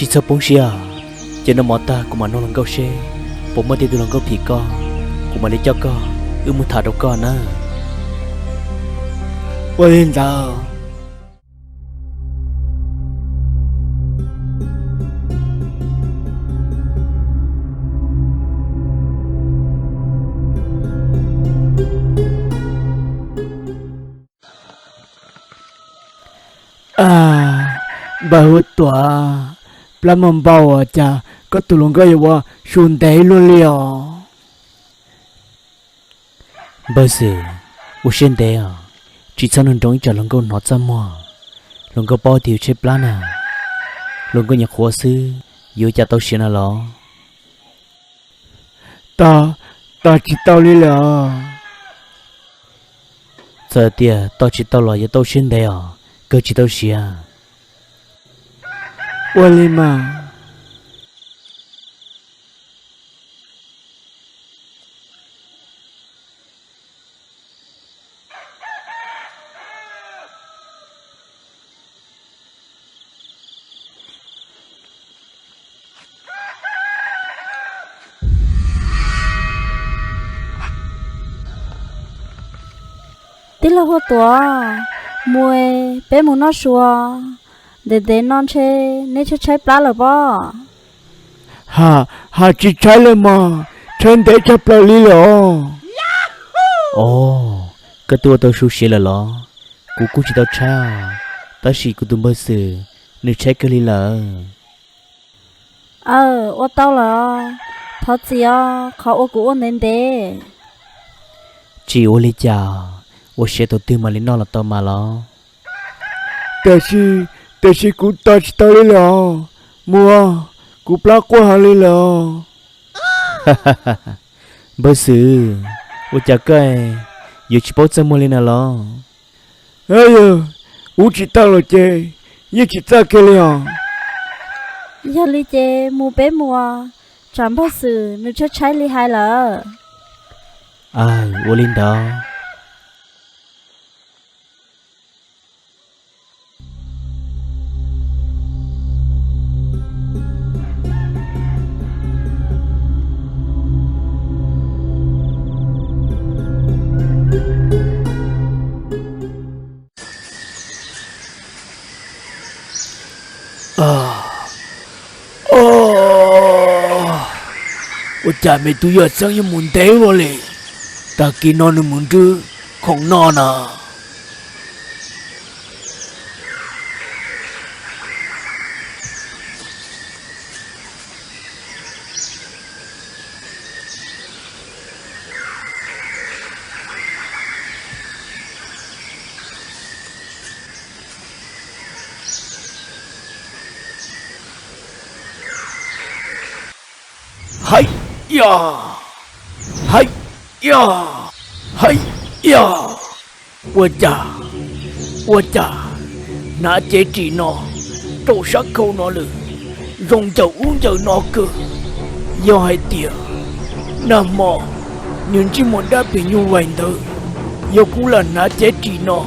Tsis txhob poob siab, ces noj mov tag kuv mam nug hluas nkauj seb puas muaj tej tug hluas nkauj phim koj, kuv mam li coj koj, wb mus tham rau koj na. Ua li ntawd. Npawg Huab Tuam, plab muaj npau ua cas koj tus hluas nkauj yuav ua su ntev luaj li os? Npawg Xwm, ua siab ntev os, tsis txhob nug nroo ib tsam hluas nkauj hnov txaj muag, hluas nkauj paub tias yus tshaib plab na. Hluas nkauj nyuam qhuav xwb, yuav cas tau siav na los? Tos, tos tsis tau li lawm os. Txawm tias tos tsis tau los yuav tau siab ntev os, kawg tsis tau siav. Ua li mas. Tij laug Huab Tuam, mus, peb mus noj su, ntev ntev no ntshe neb tshaib tshaib plab lawm pob. Ha, ha tsis tshaib lawm mog, tshaib ntev tshaj plaws li lawm os. Os, koj twb ua tau su siav lawm los? Kuv kuj tsis tau tshaib, tab sis kuv tus npawg Xwm nws tshaib kawg li lawm. Aw, ua tau lawm, thov txim os qhov uas kuv ua ntev ntev. Tsis ua li cas, ua siav thaum twg mam li noj los tau mas los. Tiam sis, tiam sis kuv tos tsis tau li lawm os, mus, kuv plab quaj heev li lawm os. Npawg Xwm, ua cas koj yuav tsis paub txaj muag li na los? Yog ua tsis tau lawm ces yeej tsis txaj kiag li os. Yog li ces mus peb mus, tsam npawg Xwm nws tshaib tshaib li hais lawm. Aw, ua li ntawd. Ua cas me tub yawg Xeeb yuav mus ntev ua luaj li? Tag kis no nws mus nrwb khoom noj na. Hais yog, hais yog, hais yog. Ua cas, ua cas hnav cev ris no rau sab khau no lawm, zoo ncaws ub ncaws no kawg. Yog hais tias nag hmo niag ntsej muag dab phim nyuj vais ntawd, yog kuv lam hnav cev ris no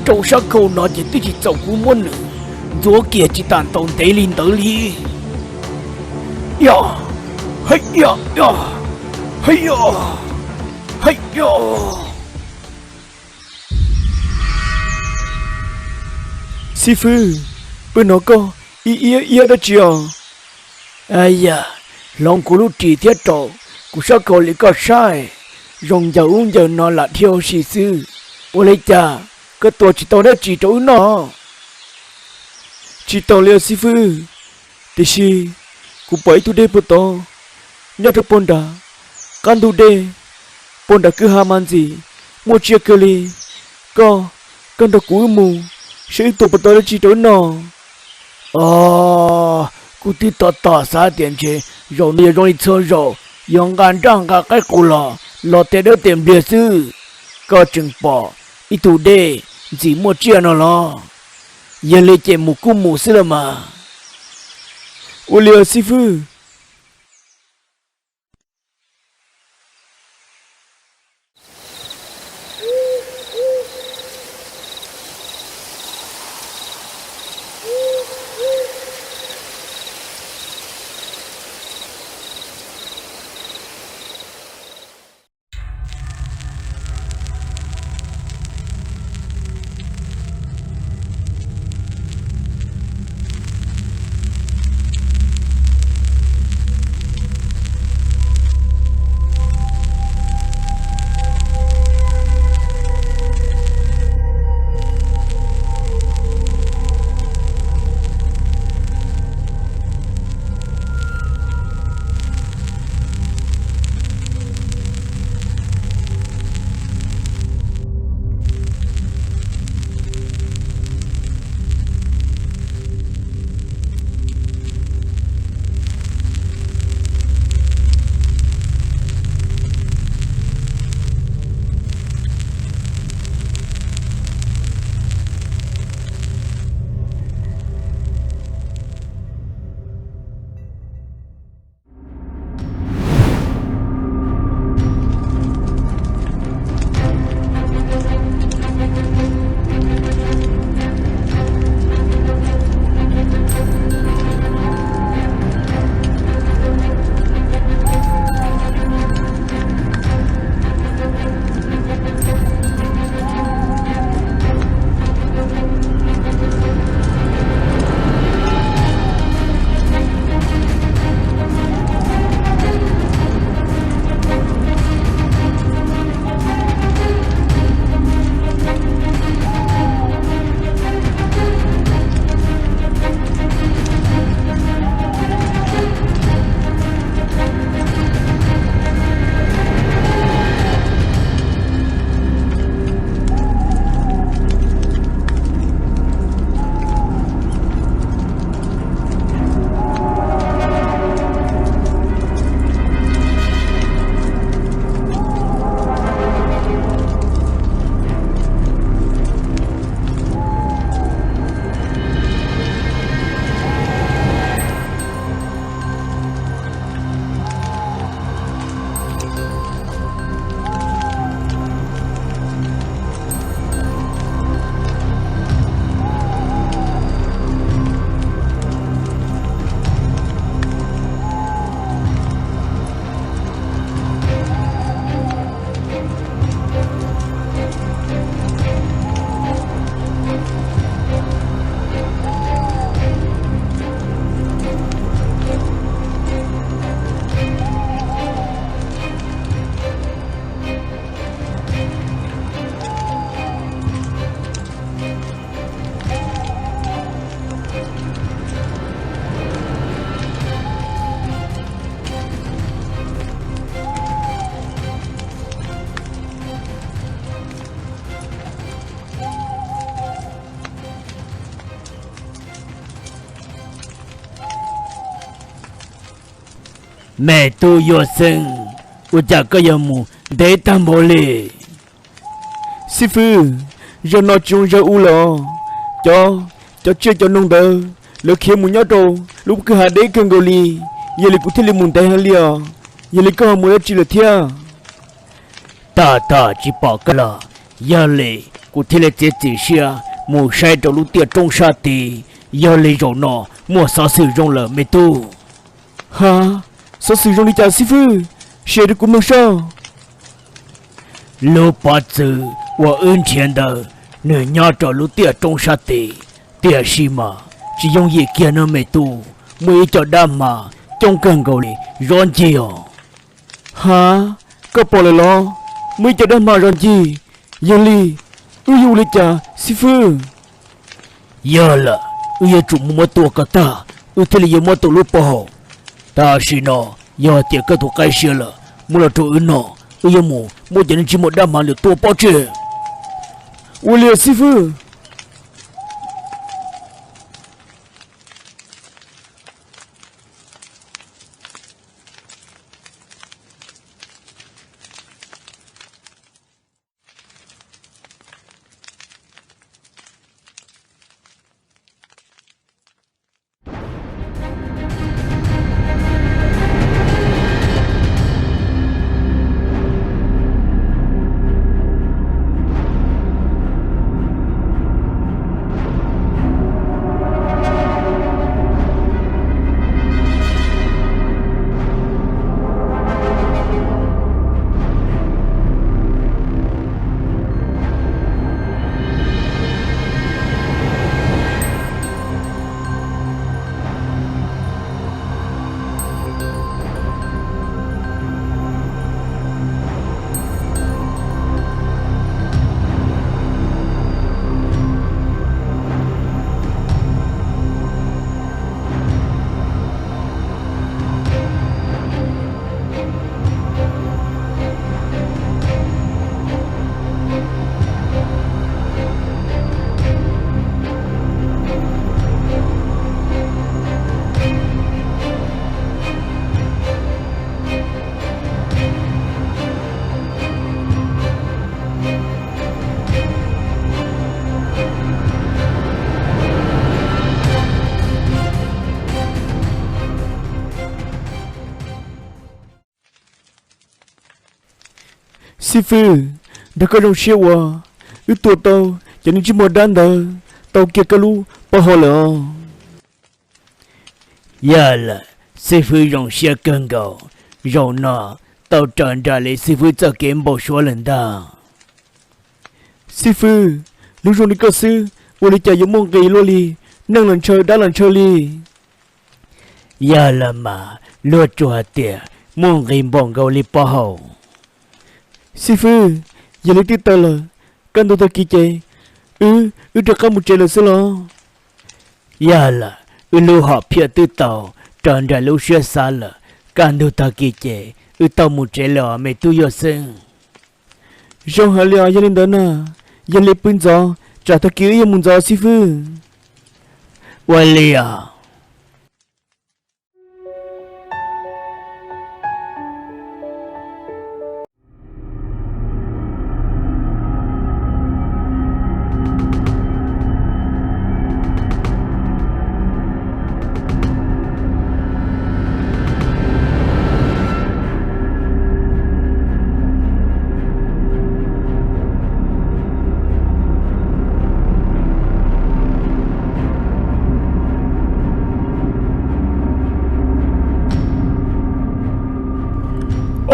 rau sab khau no ces twb tsis txaus kuv muab nws ntxuav kiag tsis tas ntaus ntev li ntawd li. Yog, hais yog, yog, hais yog, hais yog. Xib fwb, pw no koj ib iab iab dab tsi os? Yam, hloov kuv lub ris thiab rau kuv sab khau li koj saib, zoo ncaws ub ncaws no lam dhia ua si xwb. Ua li cas koj tua tsis tau dab tsi rau wb noj? Tsis tau li os xib fwb, tiam sis kuv pom ib tug dej puag tod nyob rau puag nram qab ntug dej, puag nram kwj ha mas ntxim muaj tsiaj kawg li. Koj, koj nrog kuv wb mus saib wb tua puas tau dab tsi rau wb noj. Os, kuv twb tos tos xav tias ntshe zaum no yuav zoo li txhua zaum, yuav nqa nraj nqa qaib qus los, los tes dawb tes npliag xwb. Koj tseem pom ib tug dej ntxim muaj tsiaj no los? Yog li ces mus kuj mus xwb los mas. Ua li os xib fwb. Me tub Yuav Xeeb, ua cas koj yuav mus ntev tag npaum li? Xib fwb, zaum no tsis zoo zaum ub lawm os. Cov, cov tsiaj cov noog ntawd lawv khiav mus nyob rau lub kwj ha deb kawg nkaus li, yog li kuv thiaj li mus ntev heev li os. Yog li koj ho mus dab tsi lawm thiab? Tab tom tsis pom koj los, yog li kuv thiaj li txiav txim siab mus saib rau lub tiaj roob sab tid, yog li zaum no muaj xov xwm zoo lawm me tub. Ha, xov xwm zoo li cas xib fwb? Sim rau kuv mloog soj. Lub pob txwv uas wb nrhiav ntawd, nws nyob rau lub tiaj roob sab tid, tiam sis mas tsis yooj yim kiag no me tub, muaj ib co dab hma coob kawg nkaus li zov ncig os. Ha, koj pom lawm los? Muaj ib co dab hma zov ncig, yog li wb yuav ua li cas xib fwb? Yog lawm, wb yuav tsum mus muab tua kom tag, wb thiaj li yuav muab tau lub pob hau. Tam sim no yog tias koj tus qaib siav lawm muab los rau wb noj, wb yuav mus muab cov neeg ntsej muag dab hma ntawd tua pov tseg. Ua li xib fwb. Xib fwb, nrog koj zoo siab uas wb tua tau cov neeg ntsej muag dab ntawd tau kiag koj lub pob hau lawm os. Yog lawm, xib fwb zoo siab kawg nkaus, zaum no tau raws nraim li xib fwb txoj kev npau suav lawm ntag. Xib fwb, lub zoo li koj xwb, ua li cas yuav muaj nqis luaj li, neeg los ntshaw dab los ntshaw li? Yog los mas, luag tsuas hais tias muaj nqis npaum nkaus li pob hau. Xib fwb, yog li twb tau lawm, kaj ntug tag kis ces wb, wb rov qab mus tsev lawm xwb los? Yog lawm, wb lub hom phiaj twb tau raws nraim lub siab xav lawm, kaj ntug tag kis ces wb tau mus tsev lawm os me tub Yuav Xeeb. Zoo heev li os, yog li ntawd na, yog li pw ntxov, tsam tag kis wb yuav mus ntxov xib fwb. Ua li os.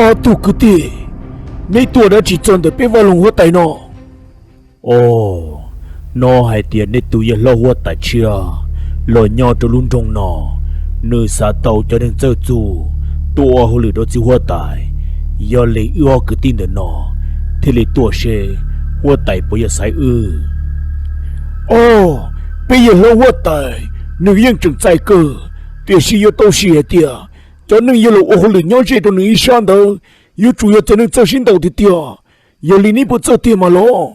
Ob tug kwv tij, neb tuaj dab tsi txog ntawm peb vaj loog huab tais no? Os, no hais tias nej tus yawg hlob huab tais tshiab los nyob rau lub nroog no, nws xav tau cov neeg txawj txug tuaj ua hauj lwm rau txiv huab tais. Yog li wb ob kwv tij ntawm no thiaj li tuaj seb huab tais puas yog xaiv wb. Os, peb yawg hlob huab tais, nws yeej tseem txais kawg, tiam sis yuav tau sim hais tias cov neeg yuav los ua hauj lwm nyob ze rau nws ib sab ntawd yuav tsum yog cov neeg txawj sib ntaus tiag tiag. Yog li neb puas txawj tiag mas los?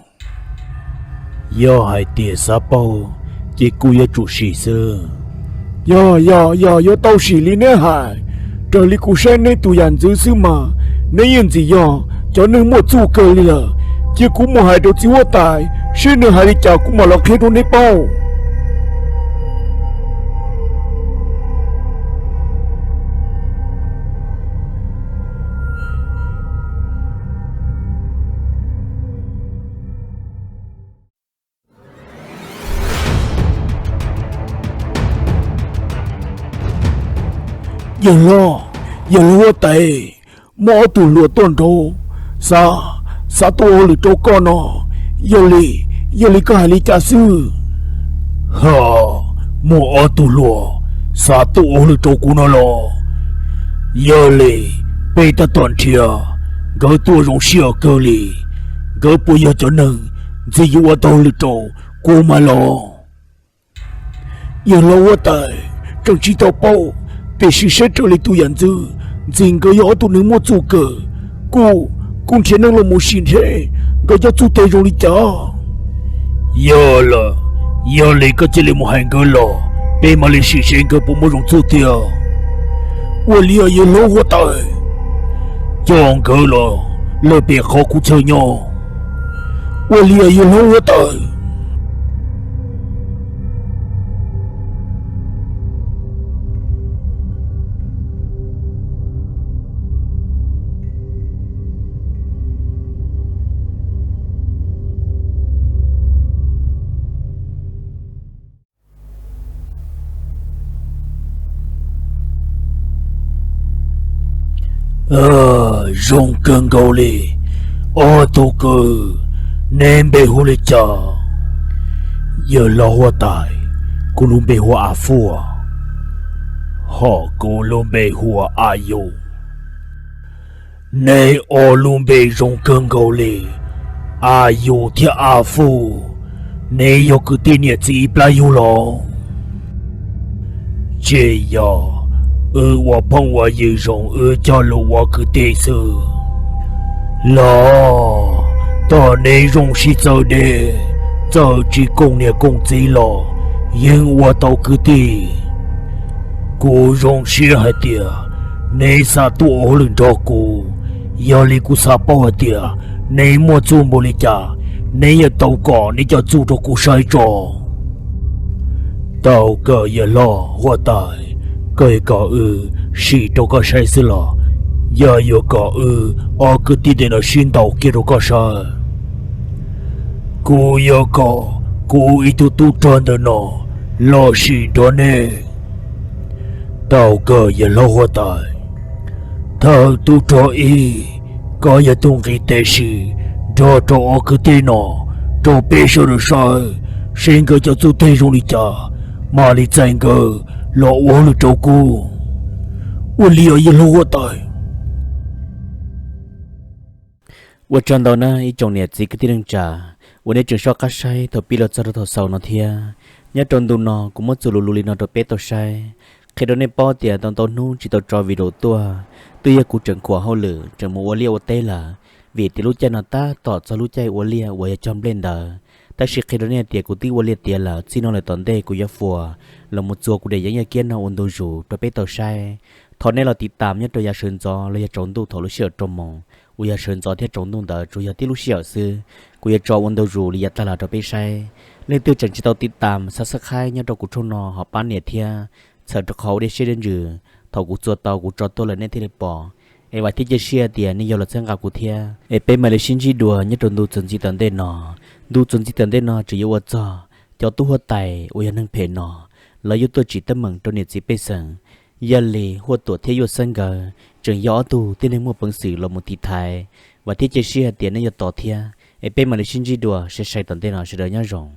Yog hais tias xav paub ces kuj yuav tsum sim xwb. Yog, yog, yog yuav tau sim li neb hais. Yog li kuv saib neb tus yam ntxwv xwb mas neb yeej ntxim yog cov neeg muaj txuj kawg li lawm. Cia kuv mus hais rau txiv huab tais seb nws hais li cas kuv mam los qhia rau neb paub. Yawg hlob, yawg hlob huab tais, muaj ob tug hluas tuaj nraud, xav, xav tuaj ua hauj lwm rau koj no. Yog li, yog li koj hais li cas xwb? Ha, muaj ob tug hluas xav tuaj ua hauj lwm rau kuv no los? Yog li, peb tab tom nrhiav, nkawd tuaj zoo siab kawg li. Nkawd puas yog cov neeg ntxim yuav ua tau hauj lwm rau kuv mas los? Yawg hlob huab tais, tseem tsis tau paub, tiam sis saib raws li tus yam ntxwv, ntxim nkawd yog ob tug neeg muaj txuj kawg. Kuv, kuv nrhiav neeg los mus sim seb nkawd cov txuj teg zoo li cas. Yog lawm, yog li koj cia li mus hais nkawd los, peb mam li sim seb nkawd puas muaj zoo txuj tiag. Ua li os yawg hlob huab tais. Coj nkawd los lawm pem qhov kuv chaw nyob. Ua li os yawg hlob huab tais. Zoo kawg nkaus li. Ob tug kwv, neb npe hu li cas? Yawg hlob huab tais, kuv lub npe hu ua A Fuj, hos kuv lub npe hu ua A Yus. Neb ob lub npe zoo kawg nkaus li, A Yus thiab A Fuj. Neb yog kwv tij niam txiv ib plab yug los? Tsis yog, wb ua phooj ua ywg zoo, wb cog lus ua kwv tij xwb. Los, tom neb zoo sib txawv deb, txawm tsis koom niam koom txiv los yeej ua tau kwv tij. Kuv zoo siab hais tias neb xav tuaj ua hauj lwm nrog kuv, yog li kuv xav paub hais tias neb muaj txuj npaum li cas, neb yuav tau kom neb cov txuj rau kuv saib tso. Tau kawg yawg hlob huab tais, koj yuav kom wb sim rau koj saib xwb los yog yuav kom wb ob kwv tij ntawm no sib ntaus kiag rau koj saib? Kuv yuav kom kuv ib tug tub rog ntawm no los sim nrog neb. Tau kawg yawg hlob huab tais. Thawj tub rog ib, koj yog tus nqis tes sim nrog rau ob kwv tij no rau peb sawv daws saib, seb nkawd cov txuj teg zoo li cas, mam li txais nkawd los ua hauj lwm rau kuv. Ua li os yawg hlob huab tais. Ua tsaug ntau na ib tsoom niam txiv kwv tij neej tsa uas nej tseem soj qab saib thaum pib los txog rau thaum xaus no thiab. Nyob rau ntu no kuv muab txuas lus lus li no rau peb tau saib, qhia rau nej paub tias tau ntau hnub tsis tau tso video tuaj, twb yog kuv tseem khuam hauj lwm tseem mus ua liaj ua teb lawm, vim tias lub caij no tab tom txog lub caij ua liaj uas yog cog nplej ntawd. Tab sis qhia rau nej tias kuv twb ua liaj tiav lawm, txij no lawm tom ntej kuv yuav fuas los mus txua kuv daim yeeb yaj kiab no ua ntu zus rau peb tau saib. Thov nej los tiv tam nyob rau yav sawv ntxov los yog tsaus ntuj thaum lub sij hawm rau moos uas yog sawv ntxov thiab tsaus ntuj ntawd tsuas yog tib lub sij hawm xwb, kuv yuav tso ua ntu zus li yav tag los rau peb saib. Leej twg tseem tsis tau tiv tam subscribe nyob rau kuv tshooj no ho pab nias thiab, txhawm rau qhov ua dej siab dej ntsws, thaum kuv txua tau kuv tso tuaj lawm nej thiaj li pom. Es vam thiab cia siab tias nej yuav los txhawb nqa kuv thiab, es peb mam li sib ntsib dua nyob rau ntu txuas ntxiv tom ntej no. Ntu txuas ntxiv tom ntej no tseem yuav ua txog cov tub huab tais uas yog neeg phem no, lawv yuav tuaj tsim teeb meem rau niam txiv pej xeem. Yog li Huaj Tuam thiab Yuaj Xeeb nkawd tseem yog ob tug tib neeg muaj peev xwm los mus tiv thaiv. Vam thiab cia siab hais tias nej yuav tos thiab, es peb mam li sib ntsib dua sai sai tom ntej no, sawv daws nyob zoo.